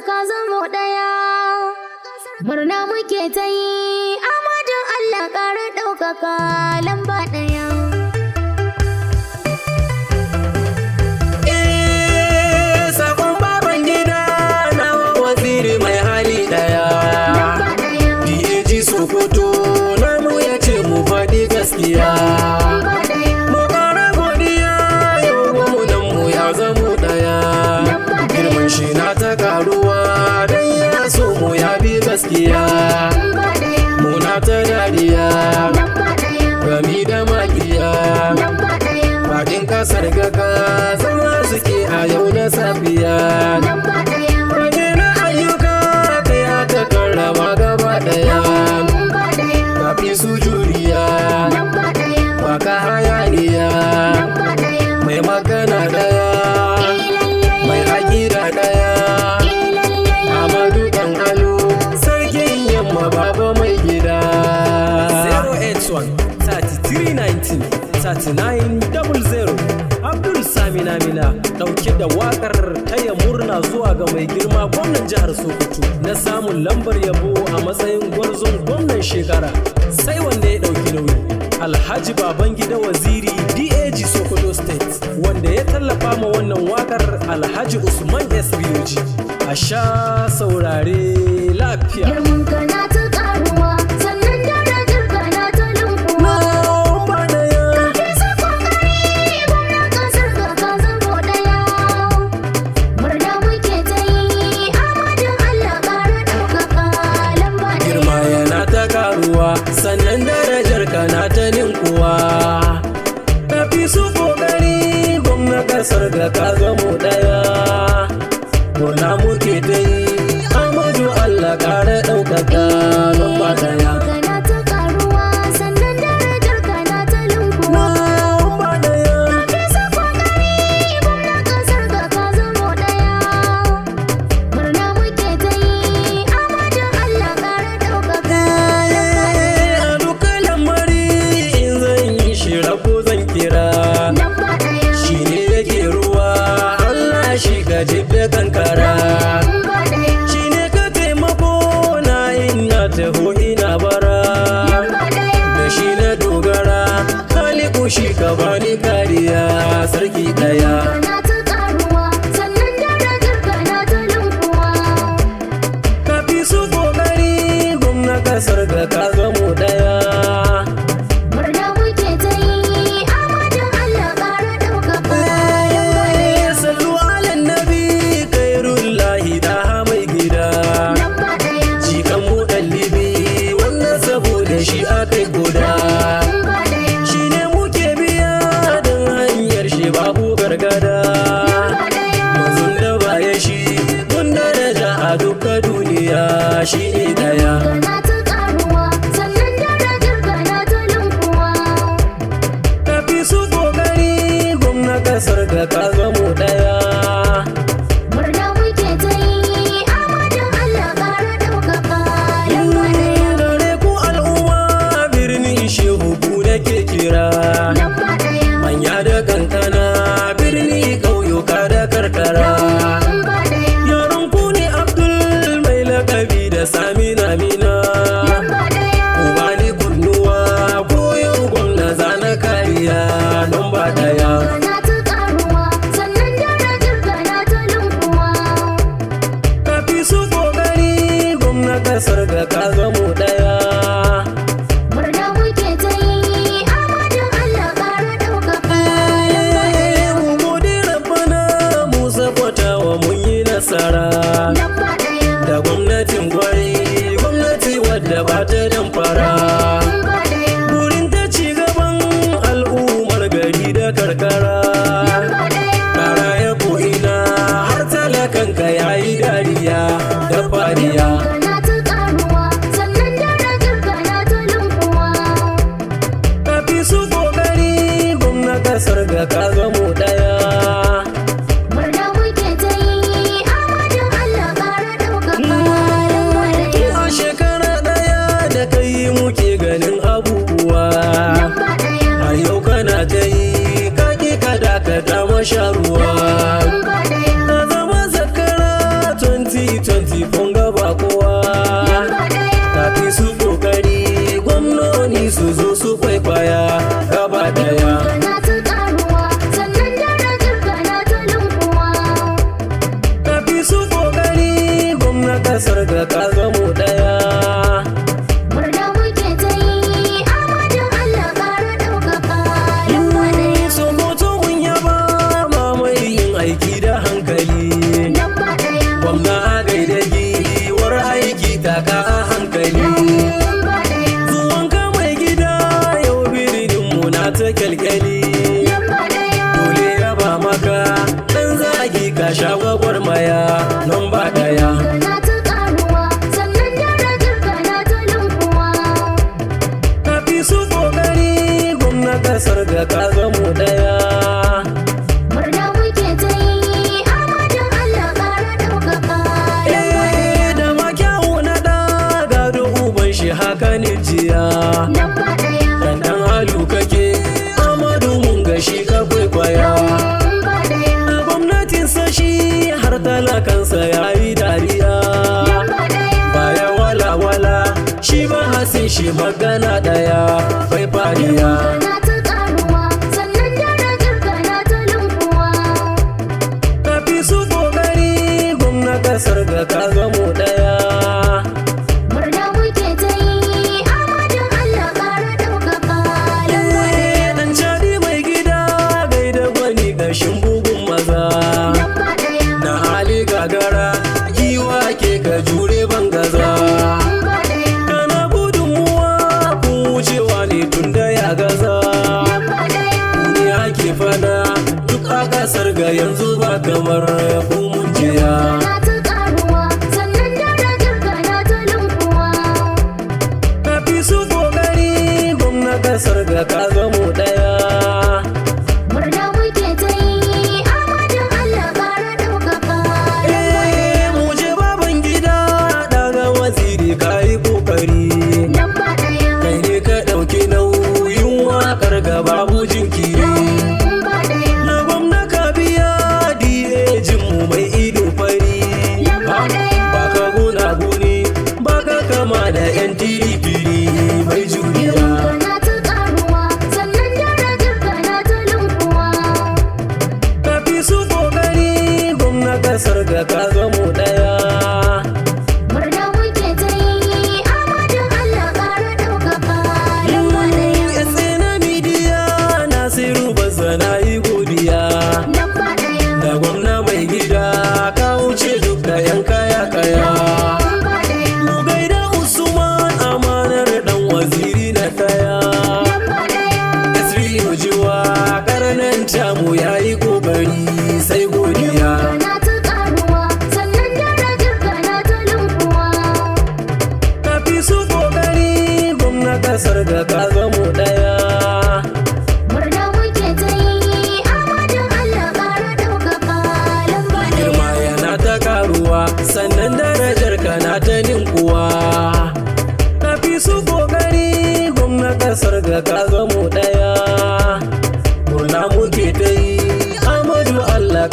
ka zamo ɗaya. Murna muke ta yi, Amadun Allah ƙara ɗaukaka lamba ɗaya. Eh, sakon baban gida na Waziri mai hali daya. Lamba ɗaya. DAG Sokoto namu ya ce mu faɗi gaskiya. Lamba ɗaya. Mu ƙara godiya, yau gwamnan mu ya zamo ɗaya. Girman shi na ta karuwa dan ya so mu ya bi gaskiya. Lamba ɗaya. Muna ta dariya Lamba ɗaya. gami da makiya. Lamba ɗaya. Faɗin ƙasar gaka zama suke a yau na safiya. Lamba ɗaya. Rage na ayyuka kai aka karrama gaba ɗaya. Lamba ɗaya. Kafi su juriya, Lamba ɗaya. baka hayaniya. Lamba ɗaya. Mai magana ɗaya, mai aƙida ɗaya. Amadu ɗan Alu, sarkin yamma, baba mai gida. 081 33 19 39 00 Abdul Samina Mina dauke da wakar taya murna zuwa ga mai girma gwamnan jihar Sokoto na samun lambar yabo a matsayin gwarzon gwamnan shekara. Sai wanda ya dauki nauyi, Alhaji Babangida Waziri, DAG Sokoto State. Wanda ya tallafa ma wannan wakar, Alhaji Usman SBOG. A sha saurare lafiya. Girman ka na ta ƙaruwa, sannan darajar ka na ta lunkuwa. Lamba ɗaya. Kafi su kokari, gwamnan ƙasar ka ka zamo ɗaya. Murna muke ta yi, Amadun Allah ƙara ɗaukaka lamba ɗaya. Girma yana ta karuwa, sannan darajar ka na ta ninkuwa. Ka fi su kokari, gwamna kasar ga ka zamo daya. Murna muke ta yi, Amadu Allah kara ɗaukaka lamba daya. Ka na ta ƙaruwa, sannan darajar ka na ta lunkuwa. Lamba daya. Kafi su kokari, gwamnan ƙasar ka ka zamo ɗaya. Murna muke ta yi, Amadun Allah ƙara ɗaukaka lamba ɗaya. A duka lamari in zan yi shi rabo zan kira. Lamba ɗaya. Shi ne yake ruwa, Allah shi ka jibbe kankara. Lamba ɗaya. Shi ne ka taimako na ina taho ina bara. Lamba ɗaya. Da shi na dogara, Khaliku shi ka bani kariya, sarki daya. Kana ta ƙaruwa, sannan darajar ka na ta lunkuwa. Ka fi su kokari, gwamna kasar ga ka zamo daya. Murna muke ta yi, Amadun Allah ƙara ɗaukaka lamba ɗaya. Sallu ala nabi khairullahi da mai gida. Lamba ɗaya. Jikan mu ɗalibi wannan saboda shi akai guda. Lamba ɗaya. Shi ne muke biya don hanyar shi babu gargada. Lamba ɗaya. Manzon da baya shi kun daraja a duka duniya shi ne daya. Kana ta ƙaruwa, sannan darajar ka na ta lunkuwa. Ka fi su kokari, gwamna kasar ga ka zamo daya. Murna muke ta yi, Amadun Allah ƙara ɗaukaka lamba ɗaya. Gare ku al'umma birnin Shehu, ku nake kira. Lamba ɗaya. Manya da kankana, birni, ƙauyuka da karkara. Lamba ɗaya. Yaron ku ne Abdul mai lakabi da Samina Mina. Lamba ɗaya. Ku bani kunnuwa ko yau gwamna zana kariya lamba daya. Kana ta ƙaruwa, sannan darajar ka na ta lunkuwa. Ka fi su kokari, gwamna kasar ga ka zamo daya. Murna muke ta yi, Amadun Allah ƙara ɗaukaka lamba ɗaya. Mu gode rabbana, mu sakwatawa mun yi nasara. Lamba ɗaya. Da gwamnatin gwari, gwamnati wadda ba ta damfara. Lamba ɗaya. Burin ta ci gaban al'ummar gari da karkara. Lamba ɗaya. Kara ya ko'ina har talakanka ya yi dariya da fariya. Kana ta ƙaruwa, sannan darajar ka na ta lunkuwa. Ka fi su kokari, gwamna kasar ga ka zamo daya. Murna muke ta yi, Amadun Allah ƙara ɗaukaka lamba ɗaya. A shekara daya da kai muke ganin abubuwa. Lamba ɗaya. Har yau kana ta yi, ka ki ka dakata masharuwa. Lamba ɗaya. Ka zama zakara 2023. kasar ga ka zamo daya. Murna muke ta yi, Ahmadu Allah ƙara ɗaukaka. Lamba ɗaya. Sokoto mun yaba mamaye yin aiki da hankali. Lamba ɗaya. Gwamna gaida giwar aiki taka a hankali. Lamba ɗaya. Zuwanka mai gida yau birninmu na ta kyalkyali. Lamba ɗaya. Dole yaba maka ɗan zagi ka sha gwagwarmaya lamba ɗaya. Kana ta ƙaruwa, sannan darajar kana ta lunkuwa. Ka fi su ƙoƙari gwamna kasar ga ka zamo ɗaya. Murna muke ta yi, Ahmadu Allah ƙara ɗaukaka. Lamba ɗaya. Eh, da ma kyawu na ɗa gado uban shi haka ne jiya. Lamba ɗaya. Dan ɗan alu kake Amadu mun gashi ka kwaikwaya. Lamba ɗaya. A gwamnatinsa shi har talakansa ya yi dariya. Lamba ɗaya. Baya wala-wala shi ba hasin shi magana ɗaya bai fariya. Kana ta ƙaruwa, sannan darajar kana ta lunkuwa. Ka fi su ƙoƙari gwamna kasar ga ka zamo ɗaya. Murna muke ta yi, Ahmadu Allah ƙara ɗaukaka. Lamba ɗaya. Eh, Dan cadi mai gida gaida gwani gashin bugun maza. Lamba ɗaya. Na hali gagara giwa ke ka jure bangaza. Lamba ɗaya. Kana gudunmuwa kun wucewa ne tun da ya gaza. Lamba ɗaya. Ni ake fada duk a kasar ga yanzu ba kamar ku mun jiya. Kana ta ƙaruwa, sannan darajar kana ta lunkuwa. Ka fi su kokari gwamna kasar ga ka zamo daya. Murna muke ta yi, Ahmadu Allah ƙara ɗaukaka. Lamba ɗaya. Eh, mu je baban gida daga waziri ka yi kokari. Lamba ɗaya. Kai ne ka ɗauki nauyin waƙar ga babu jinkiri. Lamba ɗaya. Na gwamna ka biya DA mu mai ido fari. Lamba ɗaya. Ba ka guna-guni ba ka kama da yan tiri-tiri mai juriya. Kana ta ƙaruwa, sannan darajar kana ta lunkuwa. Ka fi su kokari gwamna kasar ga ka zamo ɗaya. Murna muke ta yi, Ahmadu Allah ƙara ɗaukaka. Lamba ɗaya. SA na midiya Nasiru Bazza na yi godiya. Lamba ɗaya. Da gwamna mai gida ka wuce duk da yan kaya-kaya. Lamba ɗaya. Mu gaida Usman amanar dan waziri na kaya. Lamba ɗaya. SV Ujiwa karnan tamu ya yi kokari sai godiya. Kana ta ƙaruwa, sannan darajar kana ta lunkuwa. Ka fi su kokari gwamna kasar ga ka zamo daya. Murna muke ta yi, Ahmadu Allah ƙara ɗaukaka. Lamba ɗaya. Girma yana ta karuwa sannan darajar ka na ta ninkuwa. Ka fi su kokari gwamna kasar ga ka zamo daya. Murna muke ta yi Amadu Allah.